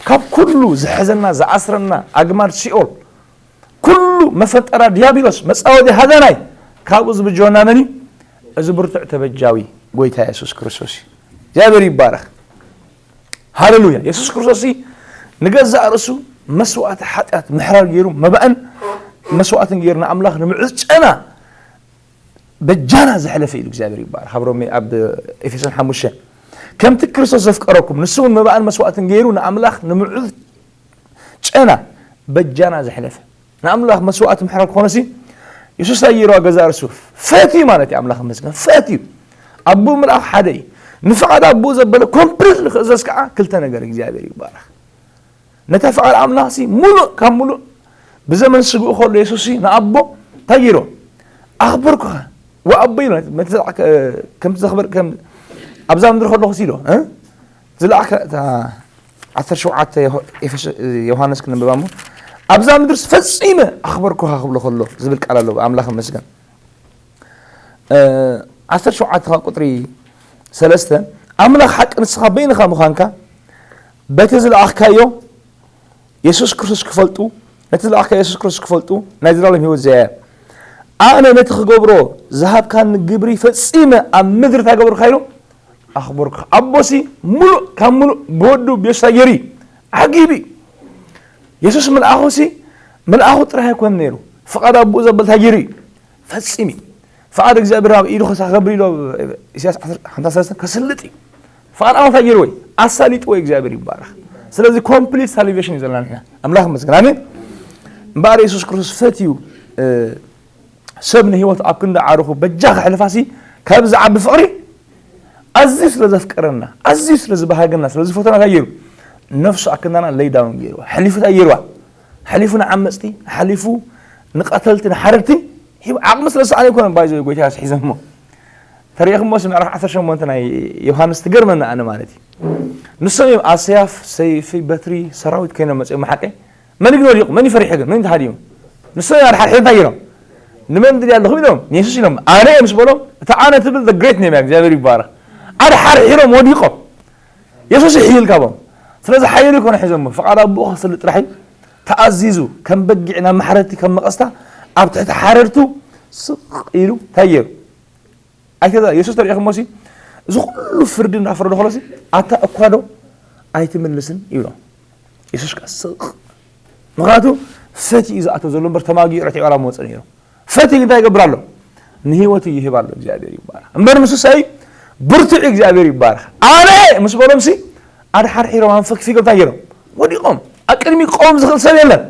ካብ ኩሉ ዝሕዘና ዝኣስረና ኣግማድ ሲኦል፣ ኩሉ መፈንጠራ ዲያብሎስ መፃወዲ ሃዳናይ ካብኡ ዝብጀወና መን እዩ? እዚ ብርቱዕ ተበጃዊ ጎይታ የሱስ ክርስቶስ እዩ። እግዚኣብሔር ይባረኽ። ሃሌሉያ። የሱስ ክርስቶስ ንገዛእ ርእሱ መስዋእቲ ሓጢኣት ምሕራር ገይሩ መባእን መስዋእትን ገይሩ ንኣምላኽ ንምዕዝ ጨና በጃና ዘሕለፈ ኢሉ እግዚኣብሔር ይባረኽ። ኣብ ሮሜ ኣብ ኤፌሶን ሓሙሽተ ከምቲ ክርስቶስ ዘፍቀረኩም ንሱ እውን መባእን መስዋእትን ገይሩ ንኣምላኽ ንምዕዝ ጨና በጃና ዘሕለፈ ንኣምላኽ መስዋእቲ ምሕራር ክኾነሲ የሱስ እንታይ ገይሩ? ገዛእ ርእሱ ፈትዩ ማለት እዩ። ኣምላኽ ይመስገን ፈትዩ። ኣቦኡ ምልኣኽ ሓደ እዩ። ንፍቓድ ኣቦኡ ዘበለ ኮምፕሊት ንክእዘዝ ከዓ ክልተ ነገር እግዚኣብሔር ይባረኽ። ነታ ፍቓድ ኣምላኽሲ ሙሉእ ካብ ሙሉእ ብዘመን ስግኡ ከሎ የሱስ ንኣቦ እንታይ ገይሩ? ኣኽበርኩኻ ወኣቦ ኢሉ ነቲ ከምቲ ዘኽበር ኣብዛ ምድሪ ከለኹ ኢሎ ዝለኣኸ ዓሰርተ ሸውዓተ ዮሃንስ ክንብባ እሞ ኣብዛ ምድርስ ፈጺመ ኣኽበርኩኻ ክብሎ ከሎ ዝብል ቃል ኣሎ። ኣምላኽ ይመስገን። ዓሰርተ ሸውዓተ ካብ ቁፅሪ ሰለስተ ኣምላኽ ሓቂ ንስኻ በይንኻ ምዃንካ በቲ ዝለኣኽካዮ የሱስ ክርስቶስ ክፈልጡ ነቲ ዝለኣኽካዮ የሱስ ክርስቶስ ክፈልጡ ናይ ዘላለም ህይወት ዘያ ኣነ ነቲ ክገብሮ ዝሃብካኒ ግብሪ ፈጺመ ኣብ ምድሪ እንታይ ገበርካ ኢሉ ኣኽበርኩ። ኣቦሲ ሙሉእ ካብ ሙሉእ ብወዱ ብየሱስ ገይሩ ዓጊቡ። የሱስ መልኣኹሲ መልኣኹ ጥራይ ኣይኮነ ነይሩ ፍቓድ ኣቦኡ ዘበል እንታይ ገይሩ እዩ ፈጺሙ። ፍቓድ እግዚኣብሔር ኣብ ኢዱ ከሳኸብር ኢሎ ኢሳያስ ሓምሳ ሰለስተ ከስልጥ እዩ። ፍቓድ ኣምላኽ እንታይ ገይርዎ እዩ ኣሳሊጥዎ እግዚኣብሔር ይባረኽ። ስለዚ ኮምፕሊት ሳልቬሽን እዩ ዘለና ንሕና። ኣምላኽ ይመስገን ኣሜን። እምበኣር የሱስ ክርስቶስ ፈትዩ ሰብ ንህይወት ኣብ ክንዲ ዓርኹ በጃ ከሕልፋሲ ካብ ዝዓቢ ፍቕሪ ኣዝዩ ስለ ዘፍቀረና ኣዝዩ ስለ ዝበሃገና ስለ ዝፈተና እንታይ ገይሩ ነፍሱ ኣክንዳና ለይዳውን ገይርዋ ሕሊፉ እንታይ ገይርዋ ሕሊፉ ንዓመፅቲ ሓሊፉ ንቐተልቲ ንሓረድቲ ሂቡ ዓቕሚ ስለ ዝሰኣነ ኣይኮነን ባይዘ ጎይታ ስሒዘሞ ተሪእኹሞ ሲ ምዕራፍ ዓሰርተ ሸሞንተ ናይ ዮሃንስ ትገርመና ኣነ ማለት እዩ ንሶም እዮም ኣሰያፍ ሰይፊ በትሪ ሰራዊት ኮይኖም መፅኦም ሓቀይ መን ግን ወዲቑ መን ይፈሪሑ ግን መን ተሃዲሙ ንሶም እዮም ኣድሓርሒሩ እንታይ ገይሮም ንመን ድልያ ኣለኹም ኢሎም ንየሱስ ኢሎም ኣነ እየ ምስ በሎም እቲ ኣነ ትብል the great name እግዚኣብሔር ይባረኽ ኣድሓርሒሮም ወዲቖም የሱስ ይሕይል ካቦም ስለዚ ሓይሉ ይኮነ ሒዞሞ ፍቓድ ኣቦኡ ከስልጥ ጥራሕ እዩ ተኣዚዙ ከም በጊዕ ናብ ማሕረድቲ ከም መቐስታ ኣብ ትሕቲ ሓረድቱ ስቕ ኢሉ እንታይ ገይሩ ኣይተ የሱስ ተሪእኹሞ ሲ እዚ ኩሉ ፍርዲ እንዳፈረዶ ከሎሲ ኣታ እኳ ዶ ኣይትምልስን ይብሎ የሱስ ከ ስቕ ምኽንያቱ ፈቲ እዩ ዝኣቶ ዘሎ እምበር ተማጊዑ ረቲዑ ዋላ መወፀ ነይሩ ፈቲ እንታይ ይገብር ኣሎ ንህይወቱ ይህብ ኣሎ እግዚኣብሔር ይባረኽ እምበር ንሱ ሳይ ብርቱዕ እግዚኣብሔር ይባረኽ ኣነ ምስ በሎም ሲ ኣድሓርሒሮም ኣንፈክፊጎም እንታይ ገይሮም ወዲቖም ኣቅድሚ ቆም ዝኽእል ሰብ የለን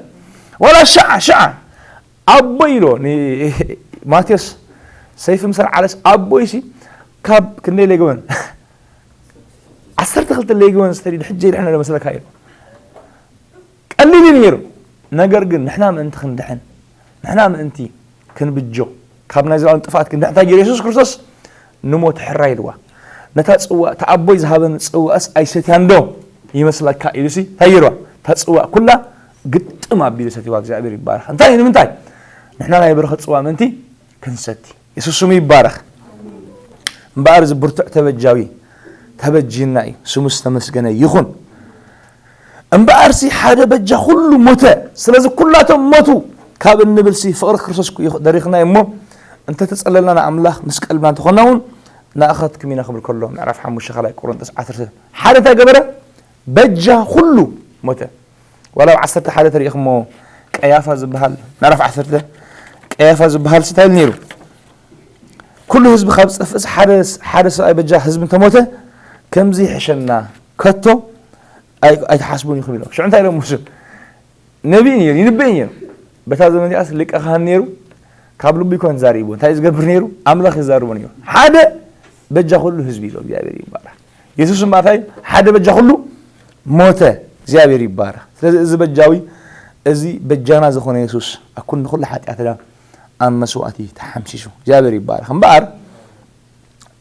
ዋላ ሸዓ ሸዓ ኣቦ ኢሎ ማቴዎስ ሰይፊ ምሰር ዓለስ ኣቦ ኢሲ ካብ ክንደይ ሌግወን ዓሰርተ ክልተ ሌግወን ዝተዲ ሕጂ ይድሕነ ዶ መስለካ ኢሉ ቀሊል እዩ ነይሩ ነገር ግን ንሕና ምእንቲ ክንድሕን ንሕና ምእንቲ ክንብጆ ካብ ናይ ዘላለም ጥፍኣት ክንድሕን እንታይ ገይሩ የሱስ ክርስቶስ ንሞት ሕራይ ኢልዋ ነታ ጽዋ እቲ ኣቦይ ዝሃበኒ ጽዋእስ ኣይሰትያን ዶ ይመስለካ ኢሉሲ እንታይ ገይርዋ እታ ጽዋእ ኩላ ግጥም ኣቢሉ ሰትይዋ እግዚኣብሔር ይባረኽ እንታይ ንምንታይ ንሕና ናይ በረኸት ጽዋ ምእንቲ ክንሰቲ የሱስ ስሙ ይባረኽ እምበኣር እዚ ብርቱዕ ተበጃዊ ተበጂና እዩ። ስሙ ዝተመስገነ ይኹን። እምበኣርሲ ሓደ በጃ ኩሉ ሞተ፣ ስለዚ ኩላቶም ሞቱ ካብ እንብልሲ ፍቕሪ ክርስቶስ ይኽ-፣ ደሪኽና እሞ፣ እንተተጸለልና ንኣምላኽ ምስ ቀልብና እንተኾንና እውን ንኣኻትኩም ኢና ክብል ከሎ፣ ምዕራፍ ሓሙሽተ ካልኣይ ቆሮንቶስ ዓሰርተ ሓደ እንታይ ገበረ? በጃ ኩሉ ሞተ። ዋላ ኣብ ዓሰርተ ሓደ ተሪእኹሞ ቀያፋ ዝበሃል፣ ምዕራፍ ዓሰርተ ቀያፋ ዝበሃል እንታይ ኢሉ ነይሩ? ኩሉ ህዝቢ ካብ ዝጠፍእስ ሓደ፣ ሓደ ሰብኣይ በጃ ህዝቢ እንተሞተ ከምዚ ይሕሸና ከቶ ኣይ-፣ ኣይትሓስቡን ኢኹም ኢሎም። ሽዑ እንታይ ኢሎም ሙሴ? ነቢይ ነይሩ፣ ይንበይ ነይሩ። በታ ዘመን እዚኣስ ሊቀ ካህን ነይሩ፣ ካብ ልቡ ይኮን ዛሪቡ። እንታይ ዝገብር ነይሩ? ኣምላኽ ይዛርቦ ነይሩ። ሓደ በጃ ኩሉ ህዝቢ ኢሉ እግዚኣብሔር ይባረክ። የሱስ እምበኣር እንታይ? ሓደ በጃ ኩሉ ሞተ። እግዚኣብሔር ይባረክ። ስለዚ እዚ በጃዊ፣ እዚ በጃና ዝኾነ የሱስ፣ ኣብ ኩሉ ንኹሉ ሓጢኣትና ኣብ መስዋእቲ ተሓምሲሱ። እግዚኣብሔር ይባረክ። እምበኣር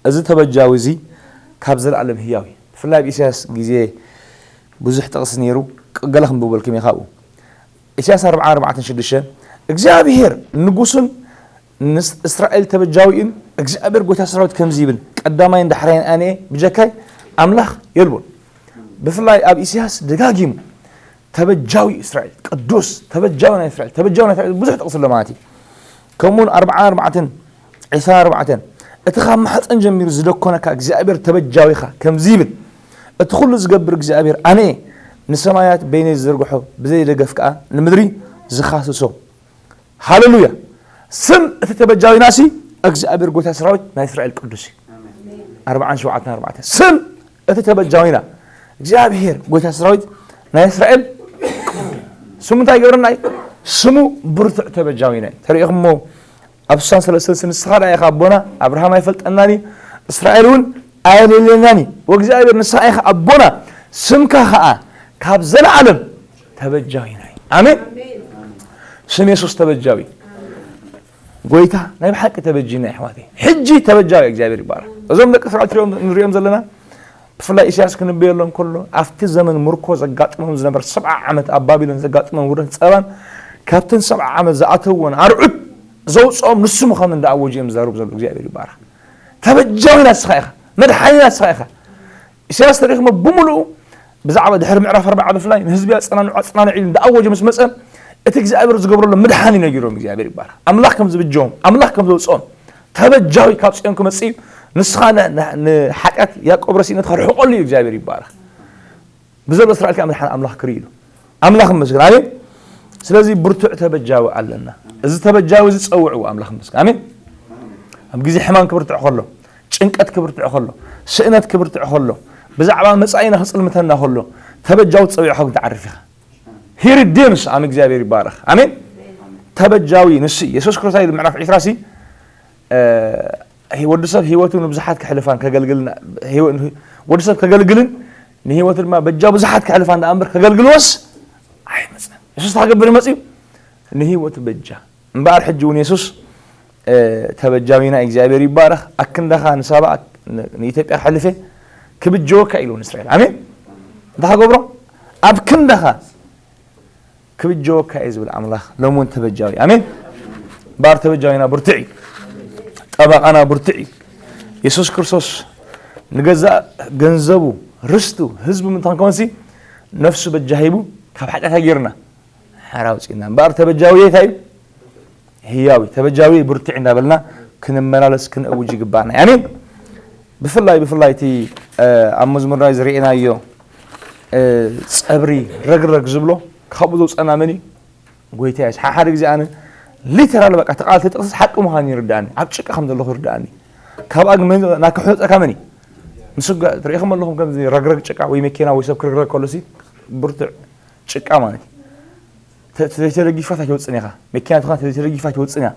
እዚ ተበጃዊ እዚ ካብ ዘለኣለም ህያው እዩ። ብፍላይ ኣብ ኢሳያስ ግዜ ብዙሕ ጥቕሲ ነይሩ፣ ቅ-፣ ገለ ክንብበልኩም እየ ካብኡ። ኢሳያስ ኣርብዓ ኣርባዕተ ሽዱሽተ፣ እግዚኣብሔር ንጉስን ንስ-፣ እስራኤል ተበጃዊኡን፣ እግዚኣብሔር ጎይታ ሰራዊት ከምዚ ይብል፣ ቀዳማይን ዳሕራይን ኣነ እየ፣ ብጀካይ ኣምላኽ የልቦን። ብፍላይ ኣብ ኢሳያስ ደጋጊሙ ተበጃዊ እስራኤል፣ ቅዱስ፣ ተበጃዊ ናይ እስራኤል፣ ተበጃዊ ናይ እስራኤል ብዙሕ ጥቕሲ ኣሎ ማለት እዩ። ከምኡውን ኣርብዓ ኣርባዕተን ዒስራ ኣርባዕተን፣ እቲ ካብ ማሕፀን ጀሚሩ ዝደኮነካ እግዚኣብሔር ተበጃዊኻ ከምዚ ይብል፣ እቲ ኩሉ ዝገብር እግዚኣብሔር ኣነ እየ፣ ንሰማያት በይነይ ዝዘርግሖ ብዘይ ደገፍ ከኣ ንምድሪ ዝኻስሶ። ሃሌሉያ። ስም እቲ ተበጃዊናሲ እግዚኣብሔር ጎይታ ሰራዊት ናይ እስራኤል ቅዱስ እዩ። ኣርብዓን ሸውዓተን ኣርባዕተ። ስም እቲ ተበጃዊና እግዚኣብሔር ጎይታ ሰራዊት ናይ እስራኤል ቅዱስ። ስሙ እንታይ ይገብረና እዩ? ስሙ ብርቱዕ ተበጃዊና እዩ። ተሪኢኹሞ ኣብ ስሳን ሰለስተን ንስኻ ደኣ ኢኻ ኣቦና፣ ኣብርሃም ኣይፈልጠናን እዩ፣ እስራኤል እውን ኣየለለናን እዩ። ወእግዚኣብሔር ንስኻ ኢኻ ኣቦና፣ ስምካ ኸኣ ካብ ዘለዓለም ተበጃዊና እዩ። ኣሜን። ስም የሱስ ተበጃዊ። ጎይታ ናይ ብሓቂ ተበጂና፣ ኣሕዋተይ። ሕጂ ተበጃዊ እግዚኣብሔር ይባረክ። እዞም ደቂ እስራኤል ትሪኦም፣ ንሪኦም ዘለና፣ ብፍላይ ኢሳያስ ክንበየሎም ከሎ፣ ኣብቲ ዘመን ምርኮ ዘጋጥሞም ዝነበረ፣ ሰብዓ ዓመት ኣብ ባቢሎን ዘጋጥሞም ውርደት ጸባን፣ ካብተን ሰብዓ ዓመት ዝኣተውወን ኣርዑት ዘውጽኦም ንሱ ምዃኑ እንዳኣወጁ እዮም ዝዛረቡ ዘለዉ። እግዚኣብሔር ይባረክ። ተበጃዊና ንስኻ ኢኻ፣ መድሓኒና ንስኻ ኢኻ። ኢሳያስ ተሪኽሞ ብምሉኡ ብዛዕባ ድሕሪ ምዕራፍ ኣርባዓ ብፍላይ ንህዝቢ ኣጸናንዑ፣ ኣጸናንዑ ኢሉ እንዳኣወጀ ምስ መጸ፣ እቲ እግዚኣብሔር ዝገብረሉ ምድሓን እዩ ነጊሮም። እግዚኣብሔር ይባረክ። ኣምላኽ ከም ዝብጀዎም፣ ኣምላኽ ከም ዘውጽኦም፣ ተበጃዊ ካብ ጽዮን ክመጽእ እዩ። ንስኻ ን-፣ ን-፣ ንሓጢኣት ያዕቆብ ረሲእነትኻ ርሕቀሉ እዩ። እግዚኣብሔር ይባረክ። ብዘሎ እስራኤል ከኣ ምድሓን ኣምላኽ ክርኢ ኢሉ። ኣምላኽ ይመስገን። ኣሜን። ስለዚ ብርቱዕ ተበጃዊ ኣለና። እዚ ተበጃዊ እዚ ጸውዕዎ። ኣምላኽ ይመስገን። ኣሜን። ኣብ ግዜ ሕማም ክብርትዕ ከሎ፣ ጭንቀት ክብርትዕ ከሎ፣ ስእነት ክብርትዕ ከሎ፣ ብዛዕባ መጻኢና ክጽልምተና ከሎ፣ ተበጃዊ ጸዊዕኻ ክትዓርፍ ኢኻ። ሂር ዴምስ ኣም እግዚኣብሔር ይባረኽ። ኣሜን። ተበጃዊ ንሱ እዩ። የሱስ ክርስቶስ ኢሉ ምዕራፍ ዒስራ ሲ፣ እ፣ ወዲ ሰብ ህይወቱ ንብዙሓት ከሕልፋን ከገልግልን፣ ህይወ-፣ ወዲ ሰብ ከገልግልን ንህይወቱ ድማ በጃ ብዙሓት ከሕልፋን ደኣ እምበር ከገልግልዎስ ኣይመጸን። የሱስ እንታይ ክገብር እዩ መጺኡ? ንህይወቱ በጃ። እምበኣር ሕጂ እውን የሱስ፣ እ፣ ተበጃዊና እግዚኣብሔር ይባረኽ። ኣክንዳኻ ንሳባ፣ ን-፣ ንኢትዮጵያ ከሕልፌ ክብጀወካ ኢሉ ንእስራኤል። ኣሜን። እንታይ ክገብሮ? ኣብ ክንዳኻ ክብጀወካ እየ ዝብል ኣምላኽ ሎም እውን ተበጃዊ። ኣሜን። እምበኣር ተበጃዊና ብርቱዕ እዩ። ጠበቓና ብርቱዕ እዩ። የሱስ ክርስቶስ ንገዛእ ገንዘቡ፣ ርስቱ፣ ህዝቡ ምእንታን ከወንሲ ነፍሱ በጃ ሂቡ ካብ ሓጢኣት ኣጌርና ሓራ ኣውፂእና። እምበኣር ተበጃዊ እንታይ እዩ? ህያዊ፣ ተበጃዊ ብርቱዕ እንዳበልና ክንመላለስ ክንእውጅ ይግባኣና። ኣሜን። ብፍላይ፣ ብፍላይ እቲ፣ እ፣ ኣብ መዝሙር ናይ ዝርኤናዮ፣ እ፣ ጸብሪ ረግረግ ዝብሎ ካብኡ ዘውፀና መን እዩ? ጎይታ እዩ። ሓደ ግዜ ኣነ ሊተራል በቃ እቲ ቃል እቲ ጥቕሲ ሓቂ ምዃኑ ይርዳእኒ። ኣብ ጭቃ ከም ዘለኹ ይርዳእኒ። ካብኣ ግን መን ናካ ሕፀካ መን እዩ? ንስጋ ትሪኢኹም ኣለኹም ከምዚ ረግረግ ጭቃ ወይ መኪና ወይ ሰብ ክርግረግ ከሎ ሲ ብርቱዕ ጭቃ ማለት እዩ። ተ-፣ ተዘይተደጊፋ ኣይትወፅን ኢኻ። መኪና ትኾን ተዘይተደጊፋ ኣይትወፅን እያ።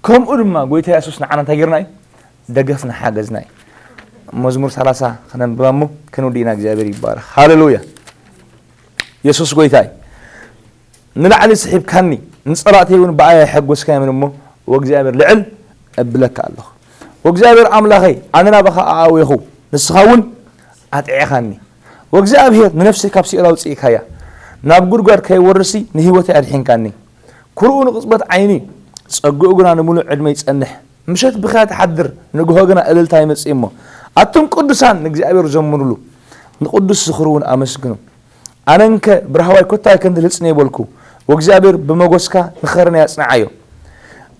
ከምኡ ድማ ጎይታ የሱስ ንዓና እንታይ ጌርና እዩ? ደገፍና ሓገዝና እዩ። መዝሙር ሰላሳ ክነንብባ እሞ ክንውዲ ኢና። እግዚኣብሔር ይባረኽ። ሃሌሉያ። የሱስ ጎይታ እዩ። ንላዕሊ ስሒብካኒ፣ ንጸላእተይ እውን ብኣይ ኣየሐጎስካዮምን እሞ፣ ወእግዚኣብሔር ልዕል እብለካ ኣለኹ። ወእግዚኣብሔር ኣምላኸይ፣ ኣነ ናባኻ ኣኣወይኹ፣ ንስኻ እውን ኣጥዒኻኒ። ወእግዚኣብሔር ንነፍሰይ ካብ ሲኦል ኣውጽእካያ፣ ናብ ጉድጓድ ከይወርድሲ ንህይወተይ ኣድሒንካኒ። ኩርኡ ንቕጽበት ዓይኒ፣ ጸግኡ ግና ንምሉእ ዕድመ ይጸንሕ። ምሸት ብኻ ትሓድር፣ ንግሆ ግና እልልታ ይመጽእ እሞ። ኣቱም ቅዱሳን ንእግዚኣብሔር ዘምሩሉ፣ ንቅዱስ ዝኽሩ እውን ኣመስግኑ። ኣነንከ ብራህዋይ ኮታ ኣይከንዲ ልጽን ይበልኩ፣ ወእግዚኣብሔር ብመጎስካ ንኸረና ያጽንዓዮ።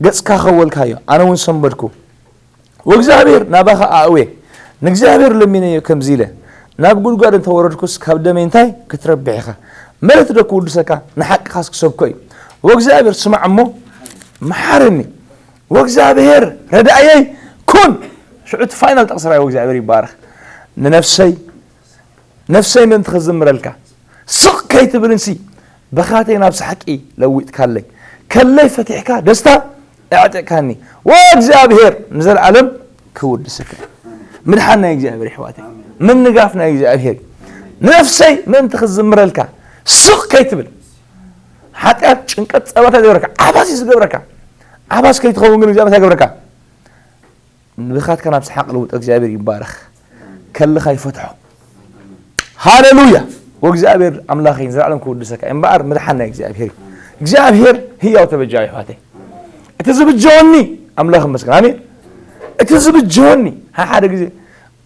ገጽካ ከወልካዮ፣ ኣነ እውን ሰንበድኩ። ወእግዚኣብሔር ናባኻ ኣእዌ፣ ንእግዚኣብሔር ለሚነዮ ከምዚ ኢለ፣ ናብ ጉድጓድ እንተወረድኩስ ካብ ደመይ እንታይ ክትረብሕ ኢኻ? መሬት ዶ ክውድሰካ? ንሓቅኻስ ክሰብኮ እዩ። ወእግዚኣብሔር ስማዕ እሞ መሓረኒ። ወእግዚኣብሔር ረዳእየይ ኩን። ሽዑ እቲ ፋይናል ጠቕስራይ ወእግዚኣብሔር ይባረኽ። ንነፍሰይ ነፍሰይ ምእንቲ ክዝምረልካ ስቕ ከይትብልንሲ ብኻተይ ናብ ሳሕቂ ለዊጥካለይ። ከለይ ፈቲሕካ ደስታ ኣዕጢቕካኒ። ወእግዚኣብሔር ንዘለኣለም ክውድሰካ እዩ። ምድሓን ናይ እግዚኣብሔር ይሕዋተይ፣ ምንጋፍ ናይ እግዚኣብሔር እዩ። ንነፍሰይ ምእንቲ ክዝምረልካ ስቕ ከይትብል። ሓጢኣት፣ ጭንቀት፣ ጸበታ ይገብረካ፣ ዓባስ እዩ ዝገብረካ። ዓባስ ከይትኸውን ግን እግዚኣብሔር እንታይ ይገብረካ? ንብኻትካ ናብ ሰሓቕ ልውጦ። እግዚኣብሔር ይባረኽ። ከልኻ ይፈትሖ። ሃሌሉያ። ወእግዚኣብሔር ኣምላኸይ ንዘለዓለም ክውድሰካ እምበኣር ምድሓን ናይ እግዚኣብሔር እዩ። እግዚኣብሔር ህያው ተበጃዊ ይሕዋተይ። እቲ ዝብጀወኒ ኣምላኽ ይመስገን። ኣሜን። እቲ ዝብጀወኒ፣ ሃ-፣ ሓደ ግዜ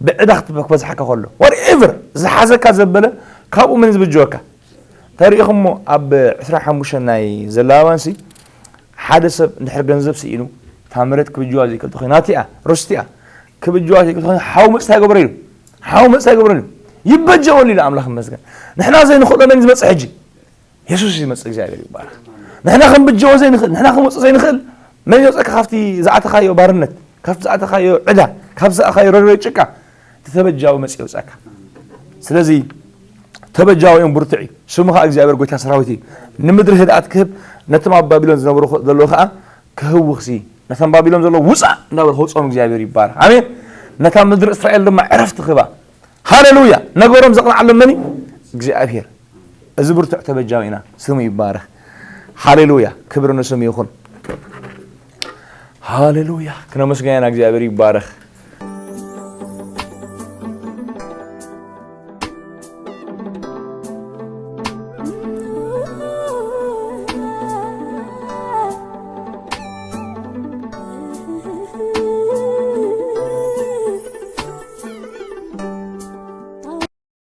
ብዕዳ ክትበ-፣ ክበዝሓካ ከሎ፣ whatever ዝሓዘካ ዘበለ፣ ካብኡ መን ዝብጀወካ? ተሪኢኹሞ ኣብ ዕስራ ሓሙሽተ ናይ ዘላባንሲ ሓደ ሰብ እንድሕር ገንዘብ ስኢኑ፣ እታ መሬት ክብጅዋ ዘይክእል ተኾይኑ፣ ናቲ እያ፣ ርስቲ እያ፣ ክብጅዋ ዘይክእል ተኾይኑ፣ ሓው መጽ እንታይ ገበረ ኢሉ? ሓው መጽ እንታይ ገበረ ኢሉ? ይበጀወሉ ኢሉ። ኣምላኽ ይመስገን። ንሕና ዘይንኽእሎ መን ዝመጽእ ሕጂ? የሱስ ይመጽእ። እግዚኣብሔር ይባረኽ። ንሕና ክንብጀዎ ዘይንኽእል፣ ንሕና ክንወጽእ ዘይንኽእል መን ይወጸካ ካብቲ ዝኣተኻዮ ባርነት፣ ካብቲ ዝኣተኻዮ ዕዳ፣ ካብቲ ዝኣተኻዮ ረግረግ ጭቃ? እቲ ተበጃዊ መጽእ ይወጸካ። ስለዚ ተበጃዊ እዮም፣ ብርቱዕ እዩ። ስሙ ኸዓ እግዚኣብሔር ጎይታ ሰራዊት እዩ። ንምድሪ ህድኣት ክህብ፣ ነቶም ኣብ ባቢሎን ዝነብሩ ኸ-፣ ዘለዉ ኸዓ ክህውኽሲ፣ ነቶም ባቢሎን ዘለዉ ውጻእ እንዳበለ ከውጽኦም እግዚኣብሔር ይባረኽ። ኣሜን። ነታ ምድሪ እስራኤል ድማ ዕረፍቲ ክህባ። ሃሌሉያ። ነገሮም ዘቕንዓሎም መን እዩ? እግዚኣብሔር። እዚ ብርቱዕ ተበጃዊ ኢና። ስሙ ይባረኽ። ሃሌሉያ። ክብሪ ንስሙ ይኹን። ሃሌሉያ። ክነመስግን ኢና፣ እግዚኣብሔር ይባረኽ።